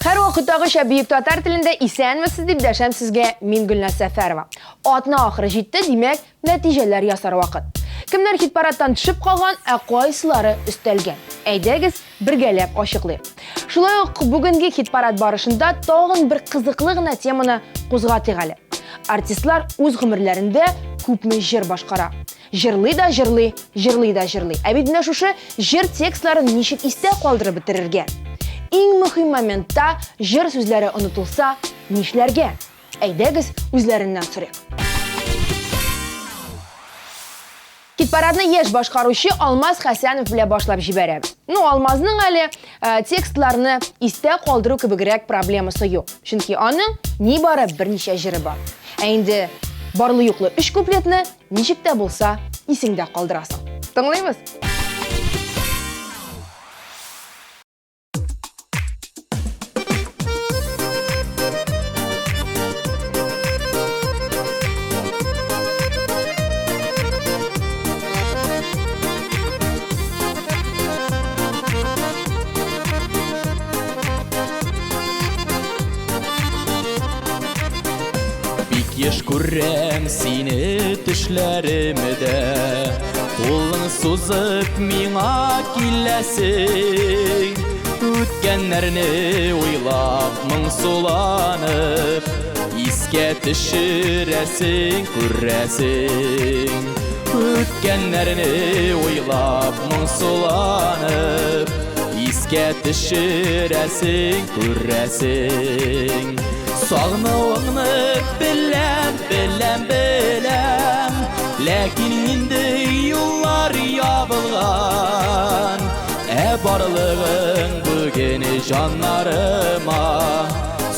Һәрвакыттагыча бөек татар телендә исәнмесез дип дәшәм сезгә мин Гөлназ Сәфәрова. Атна ахыры җитте, димәк, нәтиҗәләр ясар вакыт. Кемнәр хит-парадтан төшеп калган, ә кайсылары өстәлгән? Әйдәгез, бергәләп ачыклыйк. Шулай ук бүгенге хит-парад барышында тагын бер кызыклы гына теманы кузгатыйк әле. Артистлар үз гомерләрендә күпме җыр башкара. Җырлый да җырлый, җырлый да җырлый. Ә бит менә шушы җыр текстларын ничек истә калдырып бетерергә? Иң мөһим моментта җыр сүзләре онытылса, нишләргә? Әйдәгез, үзләреннән сорыйк. Хит-парадны яшь башкаручы Алмаз Хәсәнов белән башлап җибәрәбез. Ну, Алмазның әле текстларны истә калдыру кебегрәк проблемасы юк. Чөнки аның нибары берничә җыры бар. Ә инде барлы-юклы өч куплетны ничек тә булса исеңдә калдырасың. Тыңлыйбыз. Бик еш күрәм сине төшләремдә Кулың сузып миңа киләсең Үткәннәрне уйлап моңсуланып Искә төшерәсең, күрәсең Үткәннәрне уйлап моңсуланып Искә төшерәсең, күрәсең Сагынуыңны беләм, беләм, беләм Ләкин инде юллар ябылган Ә барлыгың бүген җаннарыма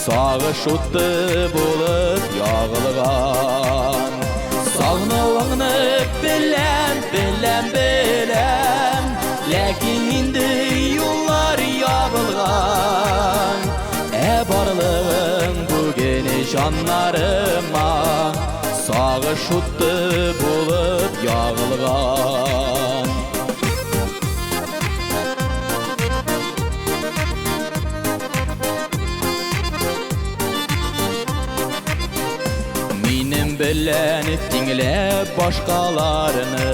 Сагыш уты булып ягылган Сагынуыңны беләм, беләм, беләм Ләкин инде юллар ябылган Ә барлыгың бүген җаннарыма Сагыш уты булып ягылган Минем белән тиңләп башкаларны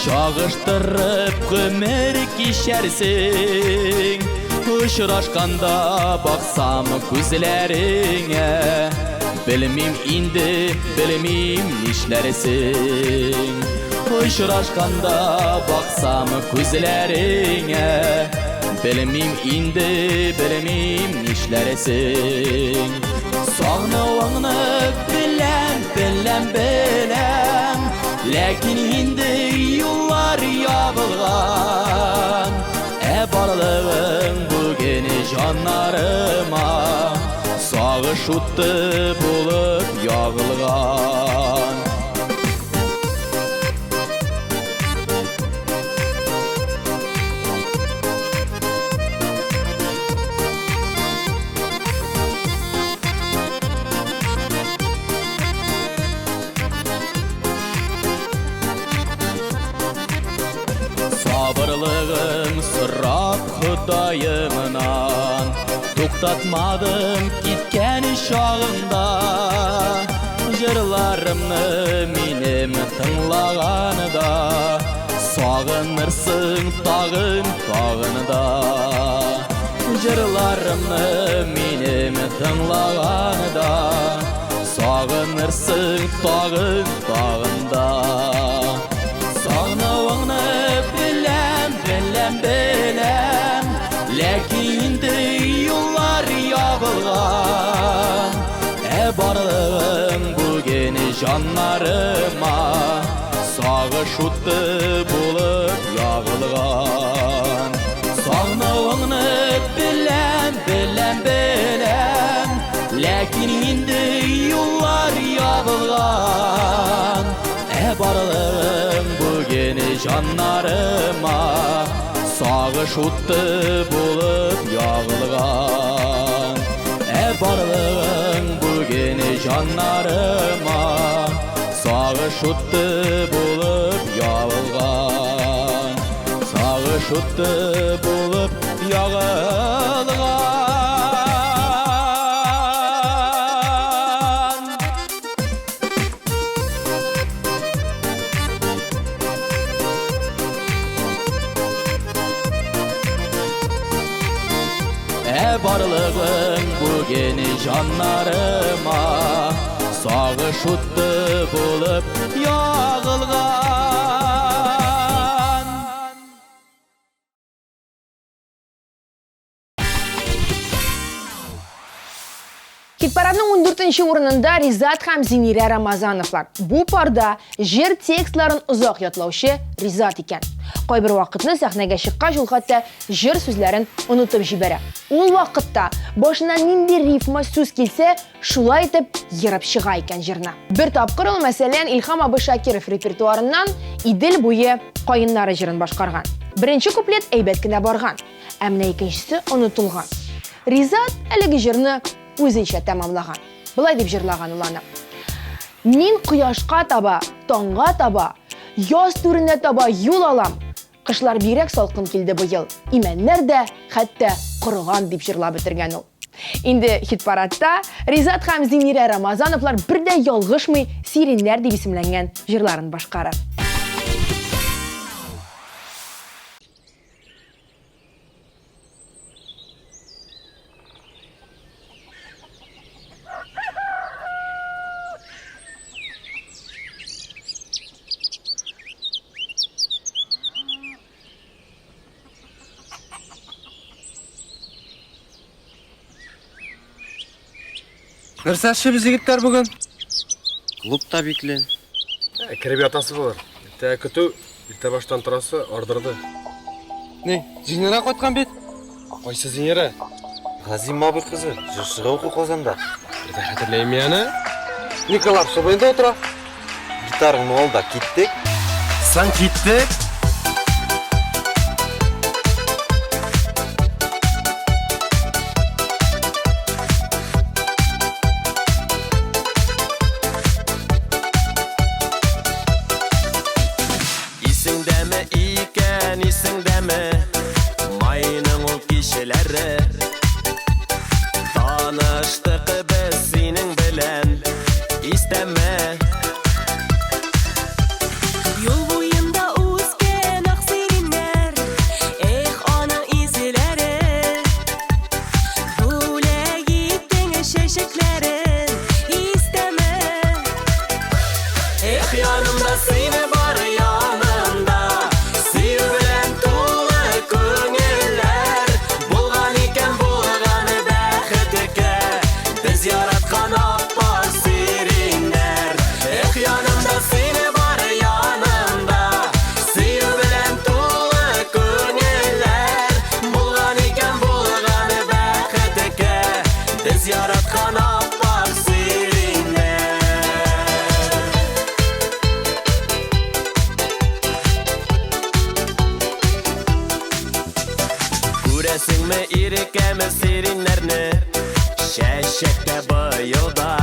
Чагыштырып гомер кичәрсең Очрашканда баксам күзләреңә Белмим инде, белмим нишләрсең Очрашканда баксам күзләреңә Белмим инде, белмим нишләрсең Сагынуыңны беләм, беләм, беләм Ләкин инде юллар ябылган Ә барлыгың бүген җаннарыма Сагыш уты булып ягылган Сабырлыгын сорап Ходаемнан Туктатмадым киткән чагында Җырларымны минем тыңлаганда Сагынырсың тагын, тагын да Җырларымны минем тыңлаганда Сагынырсың тагын, тагын да Сагынуыңны беләм, беләм, беләм Ләкин инде юллар ябылган Ә барлыгың бүген җаннарыма Сагыш уты булып ягылган Сагынуыңны беләм, беләм, беләм Ләкин инде юллар ябылган Ә барлыгың бүген җаннарыма Сагыш уты булып ягылган Ә барлыгың бүген җаннарыма Сагыш утты булып ягылган Сагыш утты булып ягылган. Ә барлыгың бүген җаннарыма Сагыш утты булып ягылган. Хит-парадның 14 урынында Ризат һәм Зинирә Рамазановлар. Бу парда җыр текстларын озак ятлаучы Ризат икән. Кайбер вакытны сәхнәгә чыккач ул хәтта җыр сүзләрен онытып җибәрә. Ул вакытта башына нинди рифма сүз килсә, шулай итеп ерып чыга икән җырны. Бер тапкыр ул, мәсәлән, Илһам абый Шакиров репертуарыннан Идел буе каеннары җырын башкарган. Беренче куплет әйбәт кенә барган, ә менә икенчесе онытылган. Ризат әлеге җырны үзенчә тәмамлаган. Болай дип җырлаган ул аны. Мин кояшка таба, таңга таба, яз түренә таба юл алам. Кышлар бигрәк салкын килде быел, имәннәр дә хәтта корыган, дип җырлап бетергән ул. Инде хит-парадта Ризат һәм Зинирә Рамазановлар бер дә ялгышмый Сиреннәр дип исемләнгән җырларын башкарыр. Нәрсә эшлибез, егетләр, бүген? Клуб та бикле. Ә, кереп ятасы булыр. Иртәгә көтү, иртә баштан торасы, ардырды. Ни, Зинира кайткан бит. Кайсы Зинира? Газим абый кызы, җырчыга уку Казанда. Бер дә хәтерләйм мин аны. Николай Собойда утыра. Гитараңны ал да киттек. Соң киттек. Исеңдәме икән, исеңдәме Майның ул кичәләре? Таныштык без синең белән, истәме? Юл буенда үскән ак сиреннәр, Эх, аның изеләре. Бүләк иттең чәчәкләрен, истәме? Эх, янымда сине бар янымда, Сөю белән тулы күңелләр. Булган икән, булган бәхеткә Без яраткан аппак сиреннәр. Эх, янымда сине бар янымда, Сөю белән тулы күңелләр. Булган икән, булган бәхеткә Без яраткан аппак сиреннәр. Күрәсеңме, ирекәме сиреннәрне? Чәчәктә быел да.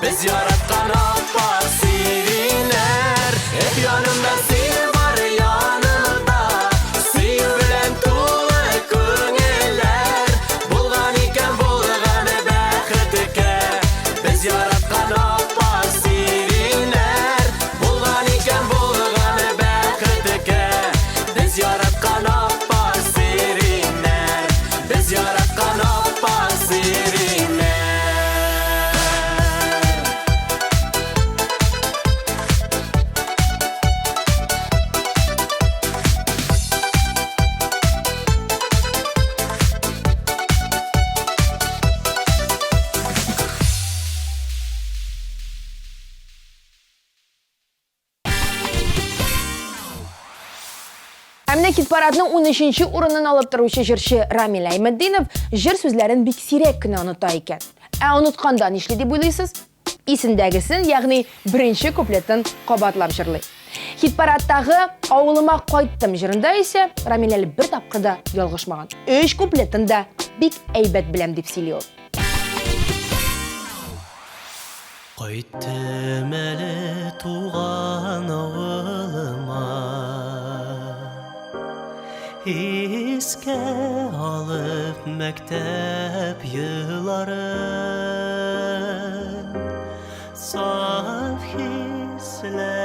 Без яраткан аппак сириннәр. Эх, янымда син бар, янымда. Сөю белән тулы күңелләр. Булган икән, булган бәхеткә. Без яраткан аппак сириннәр. Булган икән, булган бәхеткә. Без яраткан аппак сириннәр. Без яраткан аппак сириннәр. Ә менә хит-парадның 13 урынын алып торучы җырчы Рамил Әйметдинов җыр сүзләрен бик сирәк кенә оныта икән. Ә онытканда нишли дип уйлыйсыз? Исендәгесен, ягъни беренче куплетын кабатлап җырлый. Хит-парадтагы Авылыма кайттым җырында исә Рамил әле бер тапкыр да ялгышмаган. Өч куплетын да бик әйбәт беләм дип сөйли ул. Кайттым әле туган авылыма. Искә алып мәктәп елларын, Саф хисләргә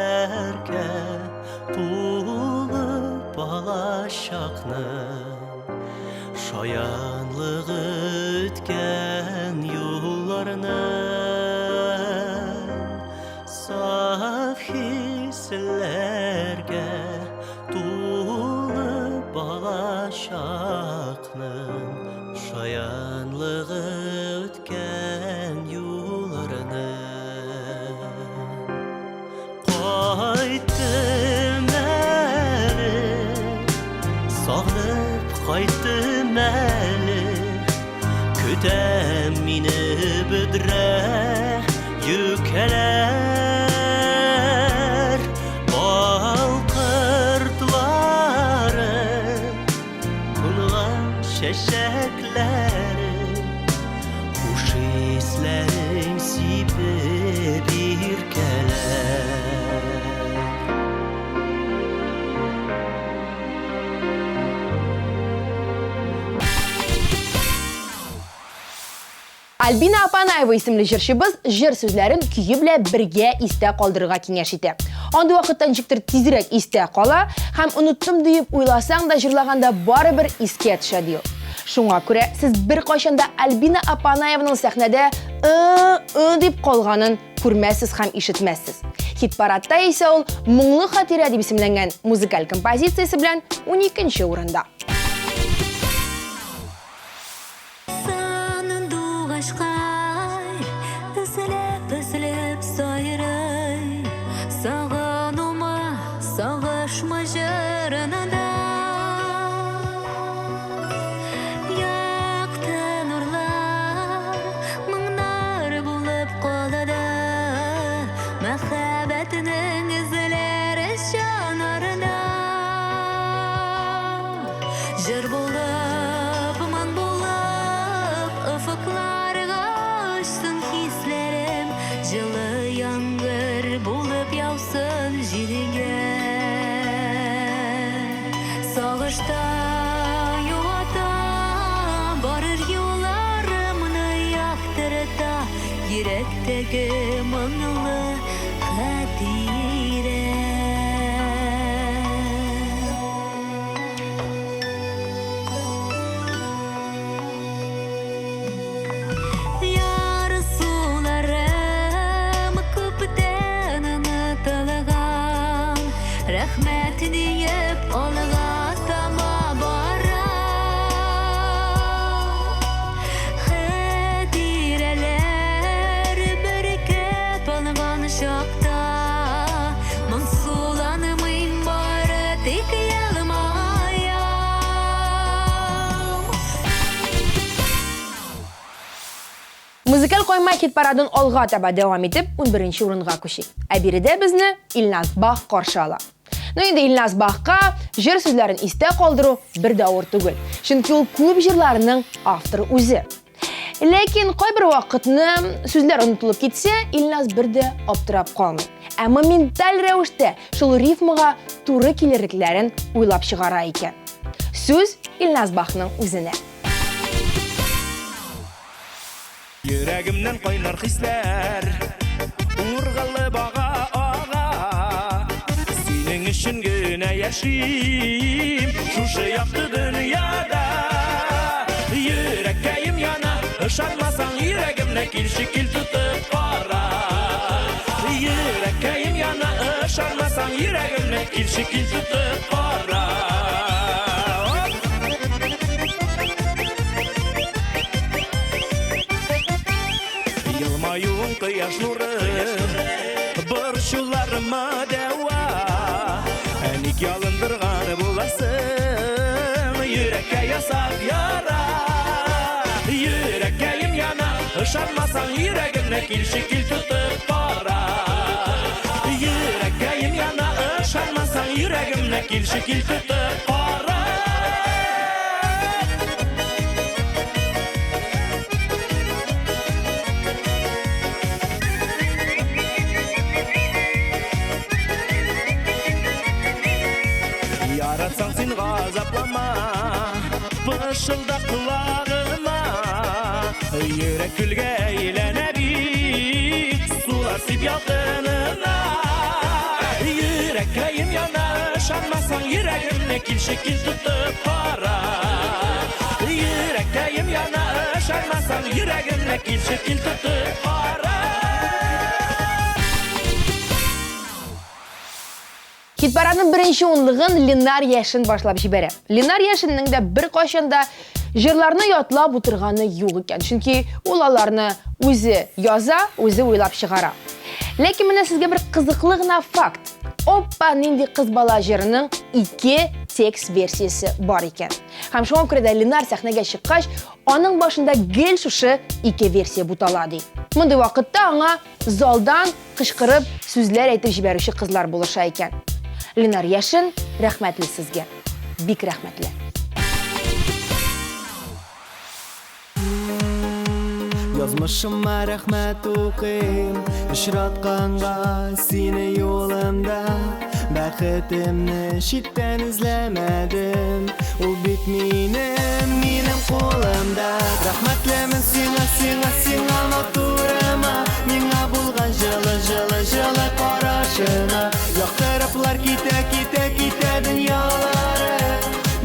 тулы балачакның Шаянлыгы үткән юлларны, Саф хисләргә тулы балачакның Шаянлыгы үткән юлларны. Кайттым әле, сагынып кайттым әле, Көтәм мине бөдрә юкәләр, Бал кортлары, кунган чәчәкләре, Хуш исләрең сипеп иркәләр. Альбина Апанаева исемле җырчыбыз җыр сүзләрен көе белән бергә истә калдырырга киңәш итә. Андый вакытта ничектер тизрәк истә кала һәм оныттым диеп уйласаң да җырлаганда барыбер искә төшә ди ул. Шуңа күрә сез беркайчан да Альбина Апанаеваның сәхнәдә ы-ы дип калганын күрмәссез һәм ишетмәссез. Хит-парадта исә ул Моңлы хатирә дип исемләнгән музыкаль композициясе белән 12 урында. Сандугачкай өзелеп-өзелеп сайрый, Сагынумы, сагышмы җырында. Якты нурлар, моңнар булып калды, Мәхәббәтнең эзләре җаннарда. Җыр булып, моң булып, офыкларга очсын хисләрем, Җылы яңгыр булып яусын җиргә. Сагышта юата, барыр юлларымны яктырта, Йөрәктәге моңлы хатирә. Ярсуларым күптән онытылган, Рәхмәт диеп алга таба барам. Хатирәләр бөркеп алган чакта, Моңсуланмыйм, бары тик елмаям. Музыкаль койма хит-парадын алга таба дәвам итеп, 11 урынга күчик. Ә биредә безне Илназ Бах каршы ала. Ну инде Илназ Бахка җыр сүзләрен истә калдыру бер дә авыр түгел. Чөнки ул күп җырларның авторы үзе. Ләкин кайбер вакытны сүзләр онытылып китсә, Илназ бер дә аптырап калмый. Ә моменталь рәвештә шул рифмага туры килерлекләрен уйлап чыгара икән. Сүз Илназ Бахның үзенә. Йөрәгемнән кайнар хисләр Ургылып ага, ага. Синең өчен генә яшим Шушы якты дөньяда. Йөрәккәем яна, ышанмасаң йөрәгемне килче кил тотып кара. Йөрәккәем яна, ышанмасаң йөрәгемне килче кил тотып кара. Елмаюың кояш нуры, борчуларыма дәва. Ә ник ялындырган буласың, йөрәккә ясап яра. Йөрәккәем яна, ышанмасаң йөрәгемне килче кил тотып кара. Йөрәккәем яна, ышанмасаң йөрәгемне килче кил тотып кара. Яратсаң син газаплама, пышылда колагыма. Йөрәк көлгә әйләнә бит, сулар сип ялкынына. Йөрәккәем яна, ышанмасаң йөрәгемне килче кил тотып кара. Йөрәккәем яна, ышанмасаң йөрәгемне килче кил тотып кара. Хит-парадның беренче унлыгын Ленар Яшин башлап җибәрә. Ленар Яшиннең дә беркайчан да җырларны ятлап утырганы юк икән, чөнки ул аларны үзе яза, үзе уйлап чыгара. Ләкин менә сезгә бер кызыклы гына факт. Опа, нинди кыз бала җырының ике текст версиясе бар икән. Һәм шуңа күрә дә Ленар сәхнәгә чыккач, аның башында гел шушы ике версия бутала ди. Мондый вакытта аңа залдан кычкырып сүзләр әйтеп җибәрүче кызлар булыша икән. Ленар Яшин, рәхмәтле сезгә. Бик рәхмәтле. Язмышыма рәхмәт укыйм, очратканга сине юлымда. Бәхетемне читтән эзләмәдем, ул бит минем, минем кулымда. Рәхмәтлемен сиңа, сиңа, сиңа матурыма, миңа булган җылы, җылы, җылы карашыңа. Яктырыплар китә, китә, китә дөньялары,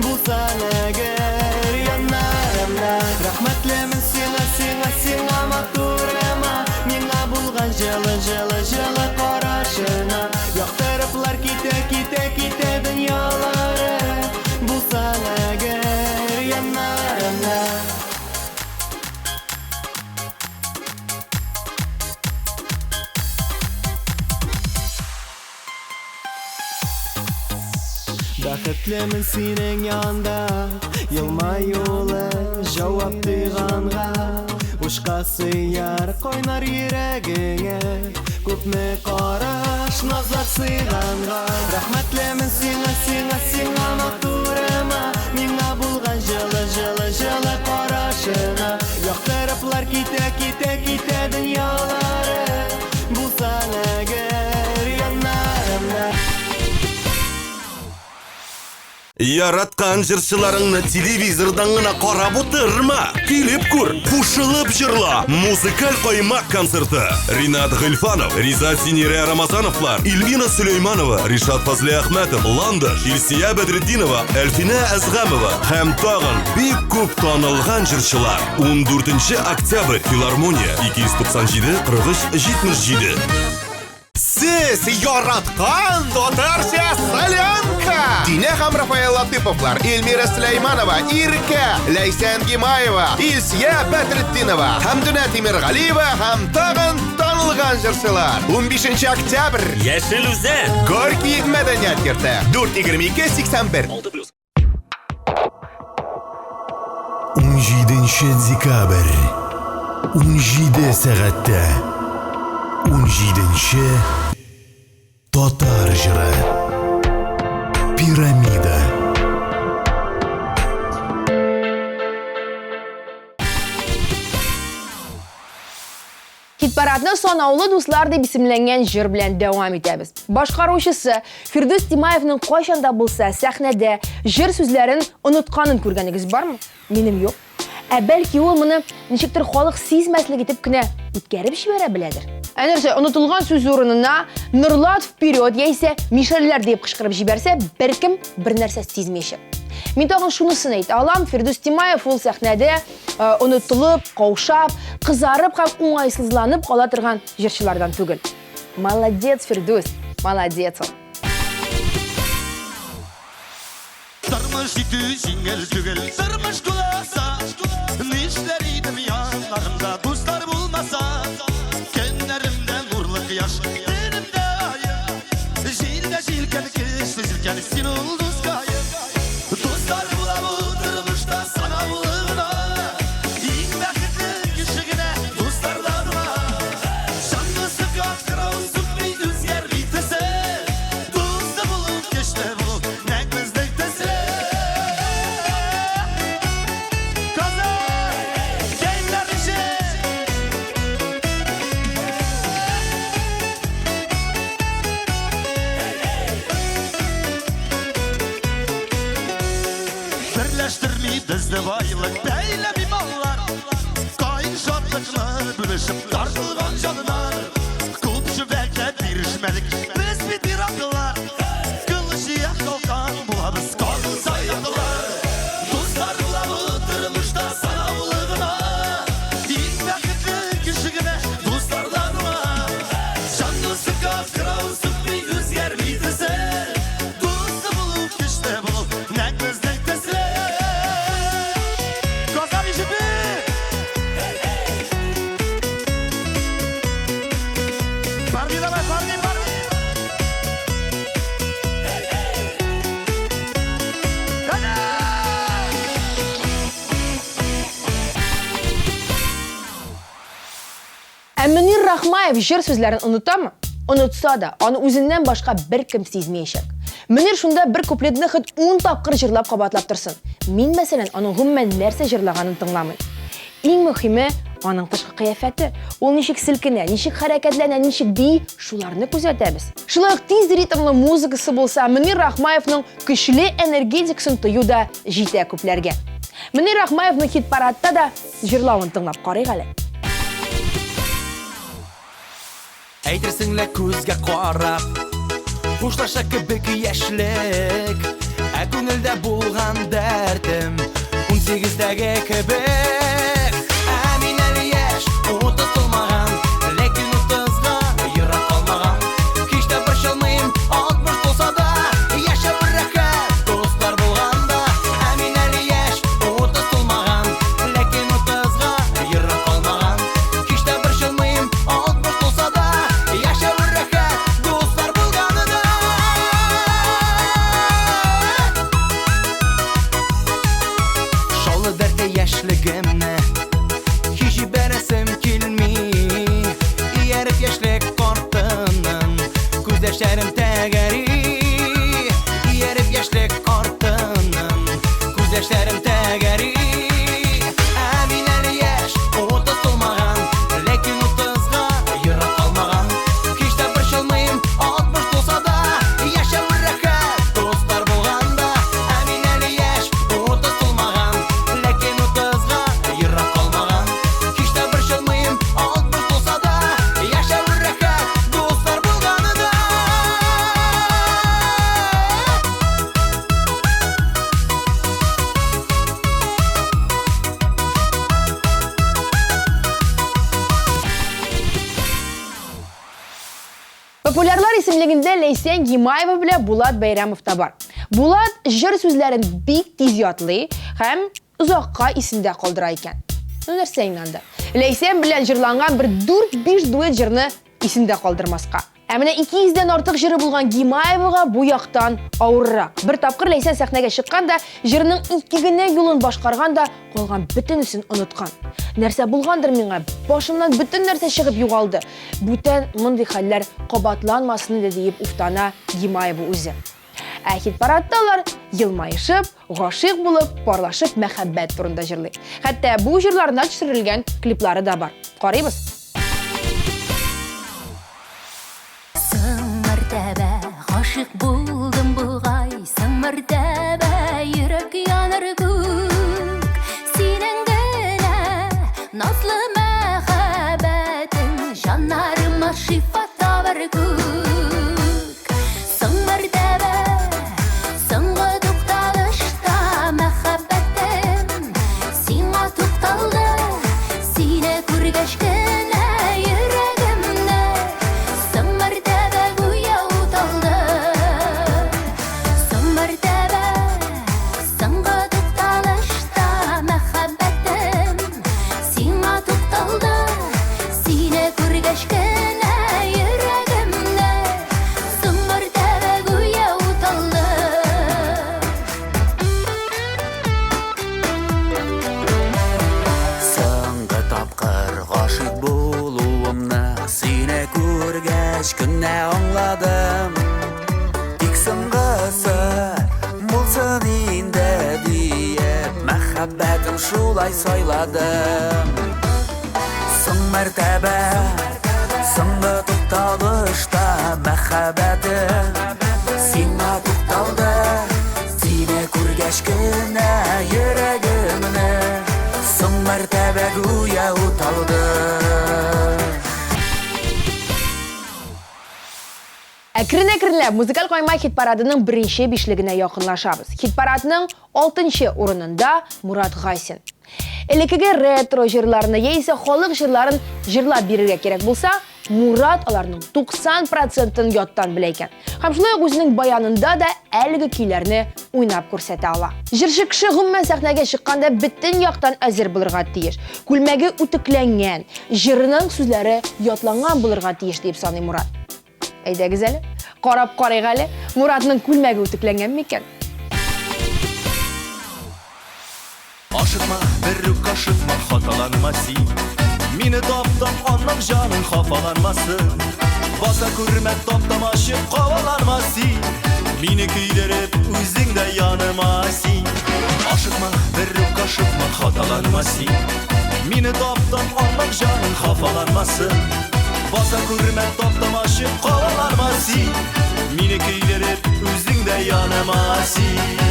булсаң әгәр яннарымда. Рәхмәтлемен сиңа, сиңа, сиңа матурыма, миңа булган җылы, җылы, җылы карашыңа. Яктырыплар китә, китә, китә дөньялары, булсаң әгәр яннарымда. Бәхетлемен синең янда, елмаюлы җавап тойганга. Ушка сыяр кайнар йөрәгеңә, күпме караш назлар сыйганга. Рәхмәтлемен сиңа, сиңа, сиңа матурыма, миңа булган җылы, җылы, җылы карашыңа. Яктырыплар китә, китә, китә дөньялары, булсаң әгәр яннарымда. Яраткан җырчыларыңны телевизордан гына карап утырма. Килеп күр, кушылып җырла. Музыкаль каймак концерты. Ринат Гыйльфанов, Риза Синирә Рамазановлар, Эльвина Сөләйманова, Ришат Фазлиәхмәтов, Ландыш, Илсия Бәдретдинова, Әлфинә Әзгамова һәм тагын бик күп танылган җырчылар. 14 октябрь, Филармония, 297 43 77. Сез яраткан татарча солянка! Динә һәм Рафаэль Латыповлар, Эльмира Сөләйманова, Иркә, Ләйсән Гимаева, Илсия Бәдретдинова, Хәмдүнә Тимергалиева һәм тагын танылган җырчылар. 15 октябрь. Яшел Үзән. Горький мәдәният йорты. 4 22 81. 17 декабрь, 17 сәгатьтә, 17 татар җыры. Пирамида. Хит-парадны Санаулы дуслар дип исемләнгән җыр белән дәвам итәбез. Башкаручысы Фирдүс Тимаевның кайчан да булса сәхнәдә җыр сүзләрен онытканын күргәнегез бармы? Минем юк. Ә бәлки ул моны ничектер халык сизмәслек итеп кенә үткәреп җибәрә беләдер. Ә нәрсә, онытылган сүз урынына Норлат вперед яисә Мишәрләр диеп кычкырып җибәрсә, беркем бернәрсә сизмәячәк. Мин тагын шунысын әйтә алам, Фирдүс Тимаев ул сәхнәдә э, онытылып, каушап, кызарып һәм уңайсызланып кала торган җырчылардан түгел. Молодец, Фирдүс, молодец ул. Тормыш итү җиңел түгел, тормыш куласа. Нишләр идем яннарымда дуслар булмаса? Көннәремдә нурлы кояш, төнемдә аем. Җилдә җилкән, көчле җилкән, син ул дускаем. Дуслар була бу тормышта санаулы гына. Иң бәхетле кеше генә дуслардан гына. Җанны сыка, кырау сүкми, үзгәрми төсе. Дусты булу, көчле булу, нәкъ безнең төсле. Казан! Кәефләр ничек? Берләштерми безне байлык, бәйләми маллар. Каен шатлыкны бүлешеп тартылган җаннар. Күп шөбәкә бирешмәдек, без бит ираклылар. Кылычия калкан булабыз, кагылса яклар. Дуслар була бу тормышта санаулы гына. Иң бәхетле кеше генә дуслардан гына. Җан дусыка кырау сүкми, үзгәрми төсе. Дусты булу, көчле булу, нәкъ безнең төсле. Казан ишетми! Парни, давай, парни, парни! Кана! Ә Мөнир Рахмаев җыр сүзләрен онытамы? Онытса да, аны үзеннән башка беркем сизмәячәк. Мөнир шунда бер куплетны хет ун тапкыр җырлап кабатлап торсын. Мин, мәсәлән, аның гомумән нәрсә җырлаганын тыңламыйм. Иң мөһиме, аның тышкы кыяфәте. Ул ничек селкенә, ничек хәрәкәтләнә, ничек бии, шуларны күзәтәбез. Шулай ук тиз ритмлы музыкасы булса, Мөнир Рахмаевның көчле энергетикасын тою да җитә күпләргә. Мөнир Рахмаевның хит-парадта да җырлавын тыңлап карыйк әле. Әйтерсең лә күзгә карап Хушлаша кебек яшьлек Ә күңелдә булган дәртем 18-дәге кебек Ә мин әле яшь, 30 тулмаган Ләкин 30-га ерак калмаган Һич тә борчылмыйм, 60 тулса да Яшәү рәхәт, дуслар булганда Ә мин әле яшь, 30 тулмаган Ләкин 30-га ерак калмаган Һич тә борчылмыйм, 60 тулса да Яшәү рәхәт, дуслар булганына Шаулы дәртле яшьлегемне Һич җибәрәсем килми Ияреп яшьлек картыннан Күз яшьләрем тәгәри Ияреп яшьлек артыннан Күз яшьләрем тәгәри Ә мин әле яшь, 30 тулмаган Ләкин 30-га ерак калмаган Һич тә борчылмыйм, 60 тулса да Яшәү рәхәт, дуслар булганда Ә мин әле яшь, 30 тулмаган Ләкин 30-га ерак калмаган Һич тә борчылмыйм, 60 тулса да Яшәү рәхәт, дуслар булганында Популярлар исемлегендә Ләйсән Гимаева белән Булат Бәйрәмов та бар. Булат җыр сүзләрен бик тиз ятлый һәм озакка исендә калдыра икән. Ну нәрсә инде анда? Ләйсән белән җырланган бер 4-5 дуэт җырны исендә калдырмаска. Ә менә 200 дән артык җыры булган Гимаевага бу яктан авыррак. Бер тапкыр Ләйсән сәхнәгә чыккан да, җырның ике генә юлын башкарган да, калган бөтенесен оныткан. Нәрсә булгандыр миңа, башымнан бөтен нәрсә чыгып югалды. Бүтән мондый хәлләр кабатланмасын иде, диеп уфтана Гимаева үзе. Ә хит-парадта алар елмаешып, гашыйк булып, парлашып мәхәббәт турында җырлый. Хәтта бу җырларына төшерелгән клиплары да бар. Карыйбыз. шифа табар күк. Соң мәртәбә, соңгы тукталышта мәхәббәтем сиңа тукталды. Сине күргәч кенә йөрәгемне соң мәртәбә гүя уталды. Соң мәртәбә, соңгы тукталышта мәхәббәтем сиңа тукталды. Сине күргәч кенә йөрәгемне соң мәртәбә гүя уталды. Соңгы тапкыр гашыйк булуымны сине күргәч кенә аңладым. Тик соңгысы булсын инде диеп, мәхәббәтем шулай сайладым. Соң мәртәбә, соңгы тукталышта мәхәббәтем сиңа тукталды. Сине күргәч кенә йөрәгемне соң мәртәбә гүя уталды. Әкрен-әкренләп музыкаль каймак хит-парадының беренче бишлегенә якынлашабыз. Хит-парадның 6 урынында Мурат Гайсин. Элеккеге ретро җырларны яисә халык җырларын җырлап бирергә кирәк булса, Мурат аларның 90 процентын яттан белә икән. Һәм шулай ук үзенең баянында да әлеге көйләрне уйнап күрсәтә ала. Җырчы кеше гомумән сәхнәгә чыкканда бөтен яктан әзер булырга тиеш. Күлмәге үтүкләнгән, җырының сүзләре ятланган булырга тиеш дип саный Мурат. Әйдәгез әле, карап карыйк әле, Муратның күлмәге үтүкләнгән микән? Ашыкма, берүк ашыкма, хаталанма син. Мине таптап, аннан җаның хафаланмасын. Баса күрмә, таптамачы, кабаланма син. Мине көйдереп, үзең дә яныма син. Ашыкма, берүк ашыкма, хаталанма син. Мине таптап, аннан җаның хафаланмасын. Баса күрмә, таптамачы, кабаланма син. Мине көйдереп, үзең дә яныма син.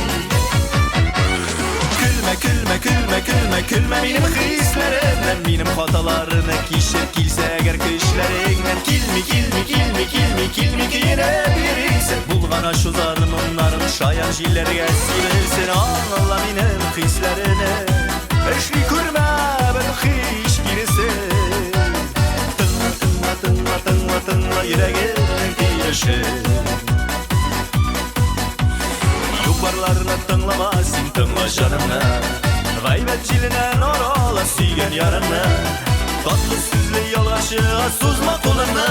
Көлмә, көлмә, көлмә, көлмә, көлмә минем хисләремнән, минем хаталарны кичер килсә әгәр көчләреңнән. Килми, килми, килми, килми, килми көенеп йөрисең. Булган ачу зармыннарын шаян җилләргә сибелсен. Аңла минем хисләрне, эшли күрмә бер һич киресен. Тыңла, тыңла, тыңла, тыңла, тыңла йөрәгемнең тиешен. Юк-барларны тыңлама, син тыңла җанымны. Гайбәт җиленнән арала сөйгән ярыңны. Татлы сүзле ялганчыга сузма кулыңны.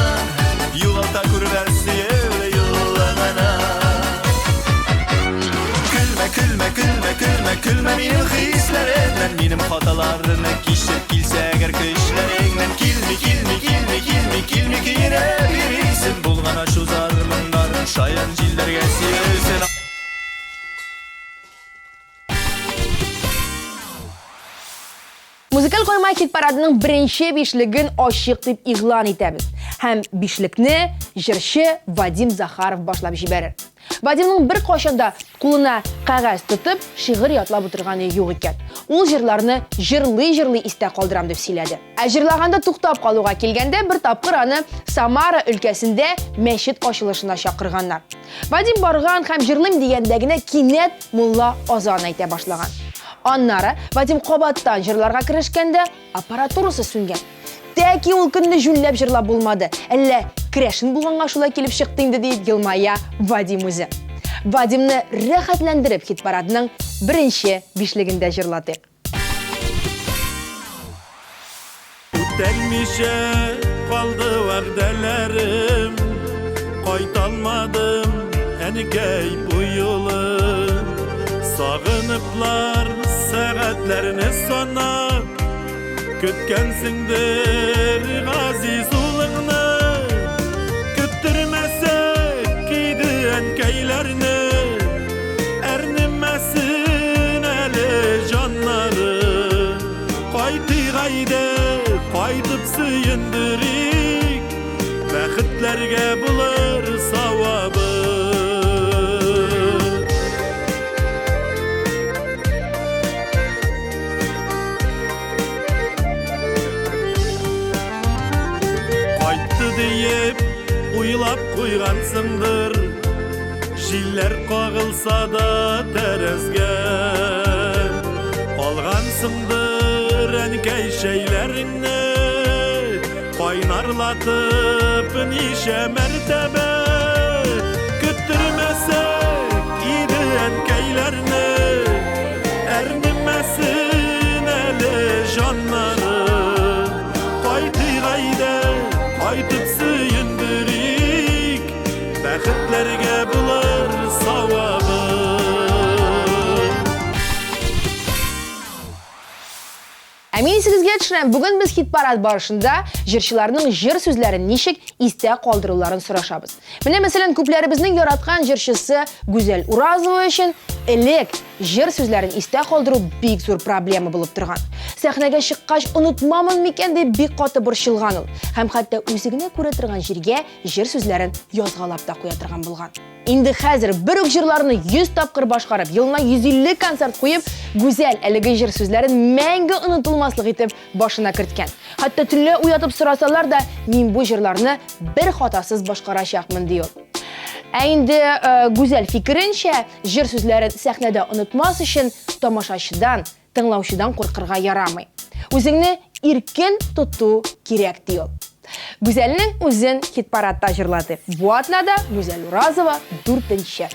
Югалта күрмә сөюле юлыңны. Көлмә, көлмә, көлмә, көлмә, көлмә минем хисләремнән, минем хаталарны кичер килсә әгәр көчләреңнән. Килми, килми, килми, килми, килми көенеп йөрисең. Булган ачу зармыннарын шаян җилләргә сибелсен. Музыкаль каймак хит-парадының беренче бишлеген ачык дип игълан итәбез. Һәм бишлекне җырчы Вадим Захаров башлап җибәрер. Вадимның бер кайчан да кулына кәгазь тотып, шигырь ятлап утырганы юк икән. Ул җырларны җырлый-җырлый истә калдырам дип сөйләде. Ә җырлаганда туктап калуга килгәндә, бер тапкыр аны Самара өлкәсендә мәчет ачылышына чакырганнар. Вадим барган һәм җырлыйм дигәндә генә кинәт мулла азан әйтә башлаган. Аннары Вадим кабаттан җырларга керешкәндә аппаратурасы сүнгән. Тәки ул көнне җүнләп җырлап булмады. Әллә керәшен булганга шулай килеп чыкты инде дип елмая Вадим үзе. Вадимны рәхәтләндереп хит-парадның беренче бишлегендә җырлатыйк. Үтәлмичә калды вәгъдәләрем, кайталмадым, әнкәй, бу юлы. Сагыныплар сәгатьләрне санап, көткәнсеңдер газиз улыңны. Көттермәсәк иде әнкәйләрне, әрнемәсен әле җаннары. Кайтыйк әйдә, кайтып сөендерик, бәхетләргә булыр савабы. Кайтты диеп уйлап куйгансыңдыр. Җилләр кагылса да тәрәзгә. Алгансыңдыр әнкәй чәйләреңне кайнарлатып ничә мәртәбә. Көттермәсәк иде әнкәйләрне, әрнемәсен әле җаннары. Кайтыйк әйдә, кайтып сөендерик, бәхетләргә булыр савабы. Ә мин исегезгә төшерәм, бүген без хит-парад барышында җырчыларның җыр сүзләрен ничек истә калдыруларын сорашабыз. Менә, мәсәлән, күпләребезнең яраткан җырчысы Гүзәл Уразова өчен элек җыр сүзләрен истә калдыру бик зур проблема булып торган. Сәхнәгә чыккач онытмамын микән дип бик каты борчылган ул. Һәм хәтта үзе генә күрә торган җиргә җыр сүзләрен язгалап та куя торган булган. Инде хәзер бер үк җырларны 100 тапкыр башкарып, елына 150 концерт куеп, Гүзәл әлеге җыр сүзләрен мәңге онытылмаслык итеп башына керткән. Хәтта төнлә уятып сорасалар да, мин бу җырларны бер хатасыз башкарачакмын, ди ул. Ә инде Гүзәл фикеренчә, җыр сүзләрен сәхнәдә онытмас өчен тамашачыдан, тыңлаучыдан куркырга ярамый. Үзеңне иркен тоту кирәк, ди ул. Гүзәлнең үзен хит-парадта җырлатыйк. Бу атнада Гүзәл Уразова дүртенче.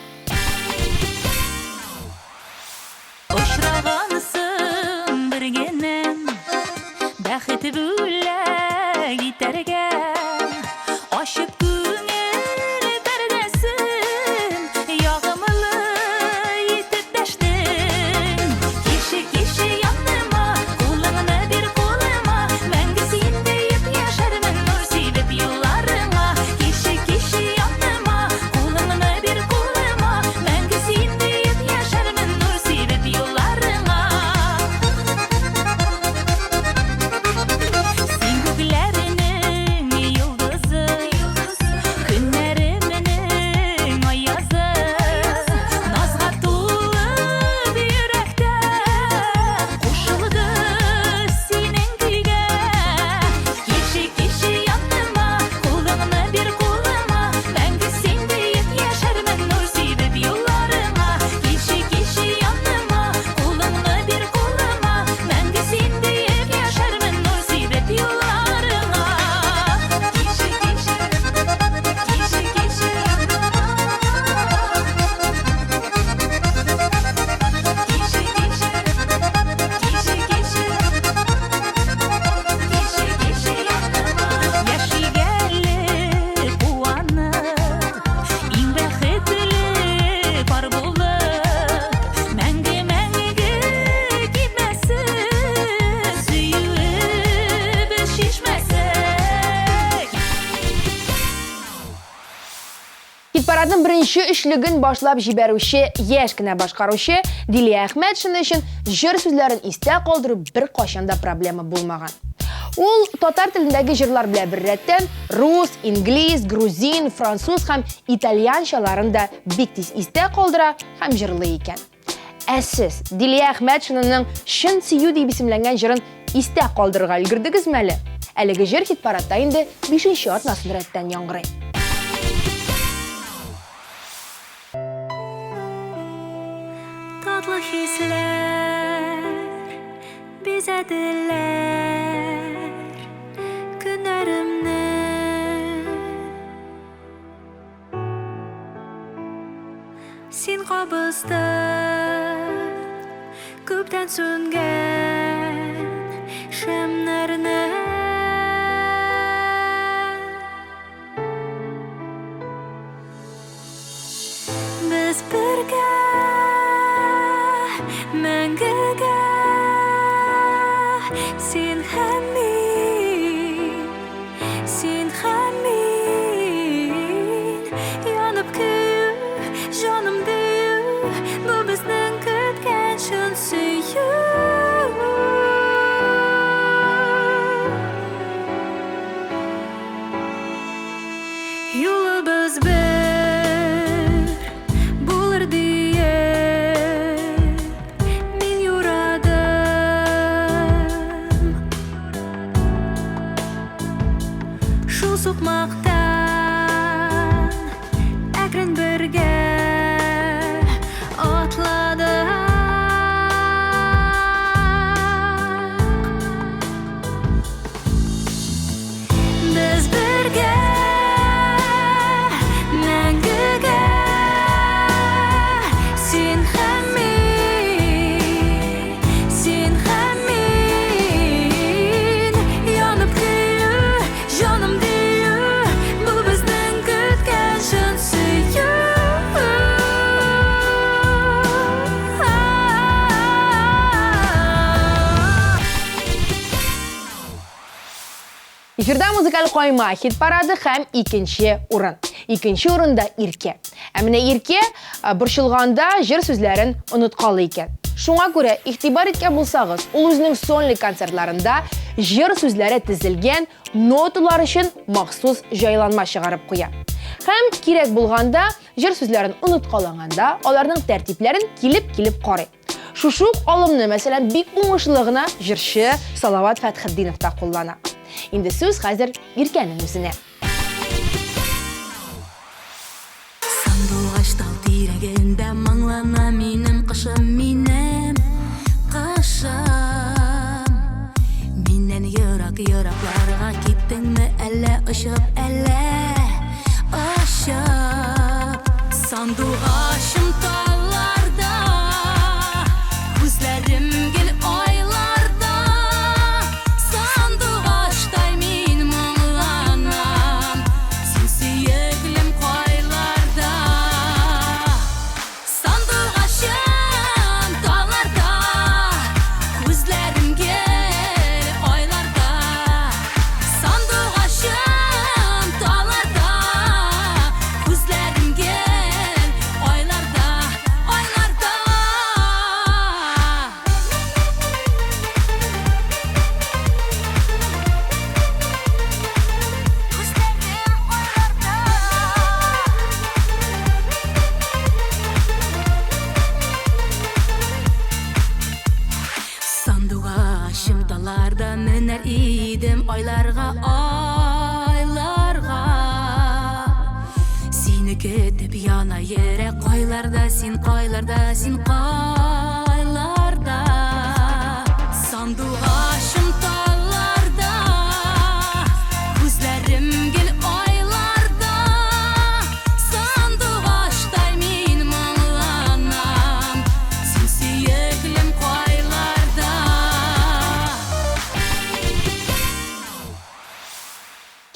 Очрагансың бер генәм, бәхет бүләк итәргә. Ачып күңел пәрдәсен, ягымлы итеп дәштең. Килше, килше яныма, кулыңны бир кулыма, мәңге син диеп яшәрмен, нур сибеп юлларыңа. Килше, килше яныма, кулыңны бир кулыма, мәңге син диеп яшәрмен, нур сибеп юлларыңа. Син күкләрнең йолдызы, көннәремнең аязы, назга тулы йөрәктә кушылды синең көйгә. Килше, килше яныма, кулыңны бир кулыма, мәңге син диеп яшәрмен, нур сибеп юлларыңа. Килше, килше яныма, кулыңны бир кулыма, мәңге син диеп яшәрмен, нур сибеп юлларыңа. Килше, килше, килше, килше яныма. Килше, килше, килше, килше, килше, килше яныма. Яшик әле куанып, иң бәхетле пар булып, мәңге, мәңге кипмәсен сөюебез чишмәсе. Хит-парадның беренче өчлеген башлап җибәрүче яшь кенә башкаручы Дилия Әхмәтшина өчен җыр сүзләрен истә калдыру беркайчан да проблема булмаган. Ул татар телендәге җырлар белән беррәттән рус, инглиз, грузин, француз һәм итальянчаларын да бик тиз истә калдыра һәм җырлый икән. Ә сез Дилия Әхмәтшинаның Чын сөю дип исемләнгән җырын истә калдырырга өлгердегезме әле? Әлеге җыр хит-парадта инде бишенче атнасын рәттән яңгырый. Татлы хисләр бизәделәр көннәремне. Син кабыздың күптән сүнгән шәмнәрне. Без бергә мәңгегә, син һәм мин, син һәм мин. Янып көю, җаным дию, бу безнең көткән чын сөю. Юлыбыз бер булыр диеп мин юрадым. Шул сукмакны. бергә атладык. Без бергә мәңгегә, син һәм мин, син һәм мин. Янып көю, җаным дию, бу безнең көткән чын сөю. Эфирда музыкаль койма хит парады һәм икенче урын. Икенче урында Иркә. Ә менә Иркә борчылганда җыр сүзләрен оныткалый икән. Шуңа күрә игътибар иткән булсагыз, ул үзенең сольный концертларында җыр сүзләре тезелгән ноталар өчен махсус җайланма чыгарып куя. Һәм кирәк булганда, җыр сүзләрен оныткалаганда, аларның тәртипләрен килеп-килеп карый. Шушы ук алымны, мәсәлән, бик уңышлы гына җырчы Салават Фәтхетдинов та куллана. Инде сүз хәзер Иркәнең үзенә. Сандугач тал тирәгендә моңлана минем кышым, минем кышым. Миннән ерак еракларга киттеңме әллә очып, әллә очып. Сандугачым талларда, күзләрем гел айларда. Сандугачтай мин моңланам, син сөеклем кайларда. Сандугачым талларда, күзләрем гел айларда. Сандугачым талларда, күзләрем гел айларда, айларда. Күзләрем айларда. Сандугачым талларда менәр идем айларга, айларга. Сине көтеп яна йөрәк кайларда, син кайларда, син кайларда. Сандугачым талларда, күзләрем гел айларда. Сандугачтай мин моңланам, син сөеклем кайларда.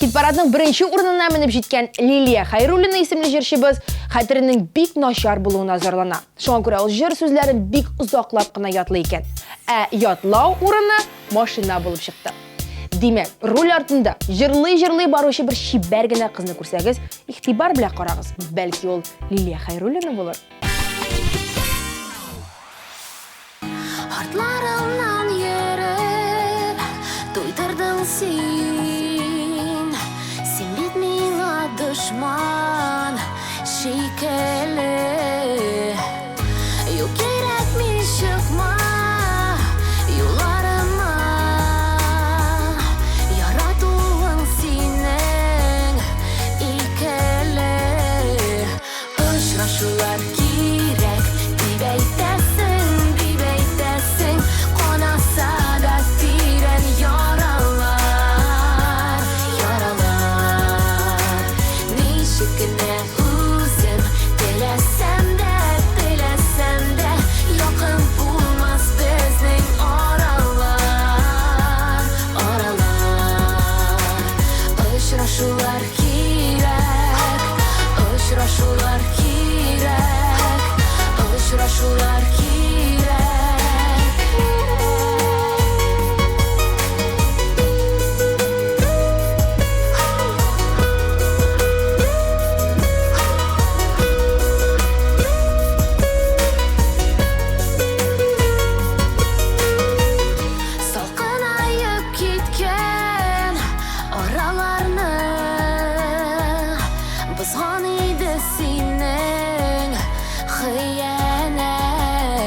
Хит-парадның беренче урынына менеп җиткән Лилия Хәйруллина исемле җырчыбыз хәтеренең бик начар булуына зарлана. Шуңа күрә ул җыр сүзләрен бик озаклап кына ятлый икән. Ә ятлау урыны машина булып чыкты. Димәк, руль артында җырлый-җырлый баручы бер чибәр генә кызны күрсәгез, игътибар белән карагыз. Бәлки ул Лилия Хәйруллина булыр. Артларымнан йөреп, туйдырдың син. Син бит миңа дошман шикелле. Юк кирәкми чыкма юлларыма. Яратуың синең икеле. Очрашулар кирәк дип әйтәсең, дип әйтәсең. Канаса да тирән яралар, яралар. Ничек кенә үзем теләсәм дә, теләсәм дә, якын булмас безнең аралар, аралар. Очрашулар кирәк, очрашулар кирәк, очрашулар кирәк. Салкынаеп киткән араларны бозган иде синең хыянәт.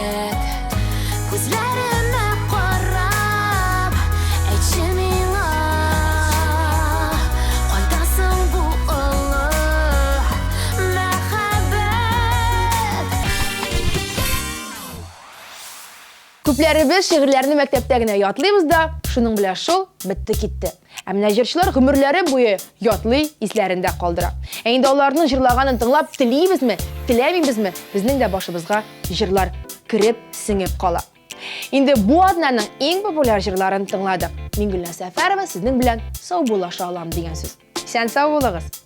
Күпләребез шигырьләрне мәктәптә генә ятлыйбыз да, шуның белән шул, бетте китте. Ә менә җырчылар гомерләре буе ятлый, исләрендә калдыра. Ә инде аларның җырлаганын тыңлап телибезме, теләмибезме, безнең дә башыбызга җырлар кереп, сеңеп кала. Инде бу атнаның иң популяр җырларын тыңладык. Мин Гөлназ Сәфәрова сезнең белән саубуллаша алам дигән сүз. Исән сау булыгыз!